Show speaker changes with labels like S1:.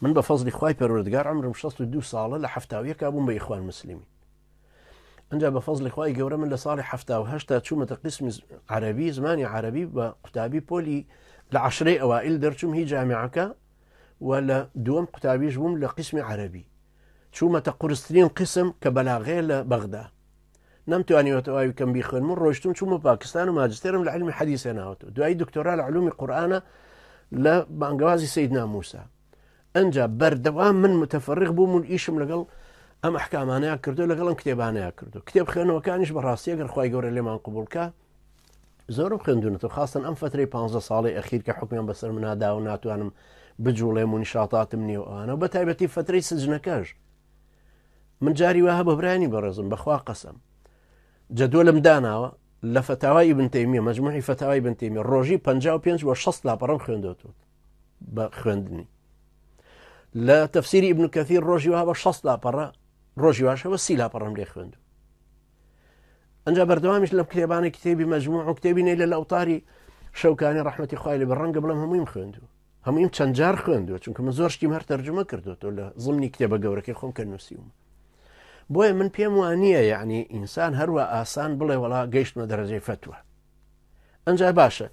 S1: من بە فەزلی خوای پەروەردگار عەمرم 62 ساڵە، لە 71 بووم بە ئیخوان مسلمین. ئەنجا بە فەزلی خوای گەورە من لە ساڵی 78 چوومەتە قیسمی عەرەبی، زمانی عەرەبی، بە قوتابی پۆلی لە عەشرەی ئەوائیل دەرچووم هی جامیعەکە و لە دووەم قوتابیش بووم لە قیسمی عەرەبی. چوومەتە قورسترین قیسم کە بەلاغەیە لە بەغدا، نەمتوانیوە تەواوی کەم بیخوێنم و ڕۆیشتم چوومە پاکستان و ماجستێرم لە علمی حەدیث هێناوەتەوە، دوایی دکتۆرا لە علومی قورئانە لە بانگەوازی سەیدنا موسا. ئەنجا بەردەوام من متەفەرق بووم و ئیشم لەگەڵ ئەم ئەحکامانەیە کردو، لەگەڵ ئەم کتێبانەیە کردو. کتێب خوێنەوەکانیش بەڕاستی ئەگەر خوای گەورە لێمان قبوڵکە زۆرم خوێندونەتەوە، خاستن ئەم فترەی 15 ساڵی ئەخیر کە حکمیان بەسەر منادا و ناتوانم بجوڵێم و نیشاتاتم نییە و ئەوانە، و بە تایبەتی فترەی سجنەکەش من جاری وە هەبە برانی بەڕێزم، بەخوا قەسەم جەدوەلم داناوە لە فەتاوای ئیبن تەیمیە، مەجموعی فەتاوای ئیبن تەیمیە، ڕۆژی 55 بۆ 60 لاپەڕم خوێندوەتەوە بە خوێندنی. لە تەفسیری ئیبن کەثیر ڕۆژی وە بە 60 لاپەڕە، ڕۆژی واشەوە 30 لاپەڕم لێ خوێندو. ئەنجا بەردەوامیش لەم کتێبانەی کتێبی مەجموع و کتێبی نەیلە لە ئەوتاری شەوکانی ڕەحمەتی خوای لێ بە، ڕەنگە بڵێم هەموویم خوێندو، هەموویم چەند جار خوێندووە، چونکە من زۆر شتیم هەر تەرجمە کردووەتەوە لە زمنی کتێبە گەورەکەی خۆم کە نووسیومە. بۆیە من پێم وانییە یعنی ئینسان هەروە ئاسان بڵێ وەڵا گەیشتمە دەرەجەی فەتوە. ئەنجا باشە.